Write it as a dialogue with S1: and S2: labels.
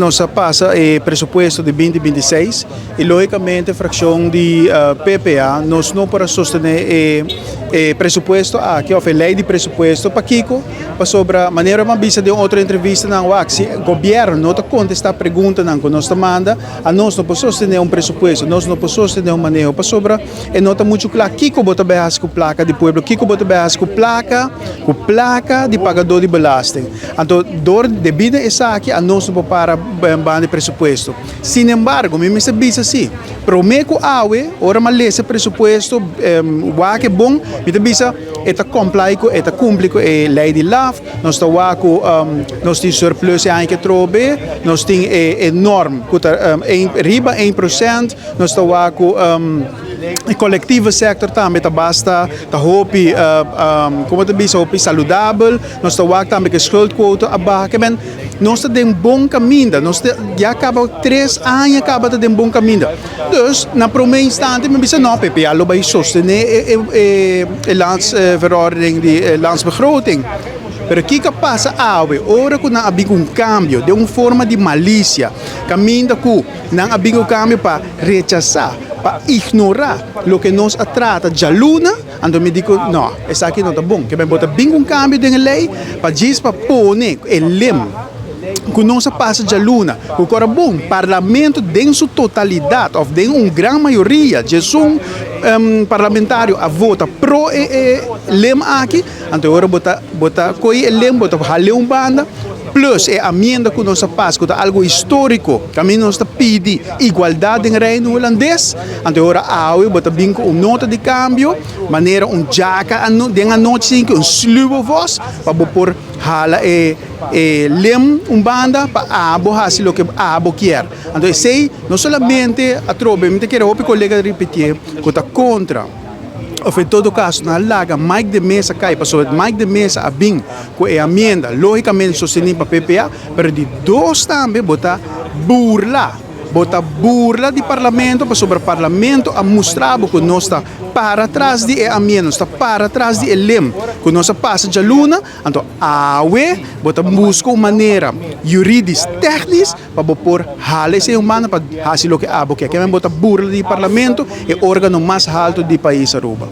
S1: Nos a pasa e presupuesto di 2026 i lógikamente frakshon di PPA nos no por a sostené e presupuesto aki òf e lei di presupuesto. Pakiko? Pasobra manera mi a bisa den otro entrevistanan, wak, si gobièrnu no ta kontestá preguntanan ku nos ta manda, anos no por sostené un presupuesto, nos no por sostené un maneho, pasobra e no ta muchu kla kiko bo ta bai hasi ku plaka di pueblo, kiko bo ta bai hasi ku plaka di pagadó di belasting. Anto, dor debido na esaki, anos no por para banda di presupuesto. Sin embargo, mi mester bisa si, promé ku awe, ora m'a lesa presupuesto, wak e bon, mi ta bisa, e ta comply ku, e ta kumpli ku e lei di LAF, nos ta wak ku nos tin surplus aña trobe, nos tin e norm, ku ta riba 1%, nos ta wak ku e collectieve sector tambe ta basta, ta hopi, kon ta bisa, hopi saludabel, nos ta wak tambe ku schuldquote a baha, ke men, nos ta den bon kaminda, nos ta, ya kaba 3 aña kaba ta den bon kaminda. Dus, na promé instante, mi a bisa, no, PPA lo bai sostené e landsverordening, di landsbegroting. Pero kiko a pasa awe? Ora ku nan a bin un kambio, di un forma di malisia, kaminda ku nan a bin un kambio pa rechasá, pa ignorá loke nos a trata djaluna, anto mi di, no, esaki no ta bon. Ke men bo ta bin un kambio den lei, pa djis pa pone e lem ku nos a pasa djaluna, ku kora bon, parlamento den su totalidat, òf den un gran mayoria, 11 parlamentario a vota pro e lem aki, anto ora bo ta koi e lem, bo ta hala un banda, plus e enmienda ku nos a pasa, ku ta algu históriko, kaminda nos ta pidi igualdat den Reino Hulandes, anto ora awe bo ta bin ku un nota di kambio, manera un djaka den anochi, un sluwe vos, pa bo por hala e lem un banda pa abo hasi loke abo ke. Anto esei no solamente atrobe, mi ta kere hopi kolega repetí, ku ta kontra, òf en todo kaso, nan a laga Mike de Meza kai, pasobra Mike de Meza a bin ku e enmienda, lógikamente sostení pa PPA, pero di dos tambe bo ta burla di parlamento, pasobra parlamento a mustra ku nos ta para tras di e enmienda, nos ta para tras di e lem, ku nos a pasa djaluna, anto awe bo ta buska un manera juridisch technisch pa bo por hala esei un banda pa hasi loke abo ke. Ke men bo ta burla di parlamento, e órgano mas altu di pais Aruba.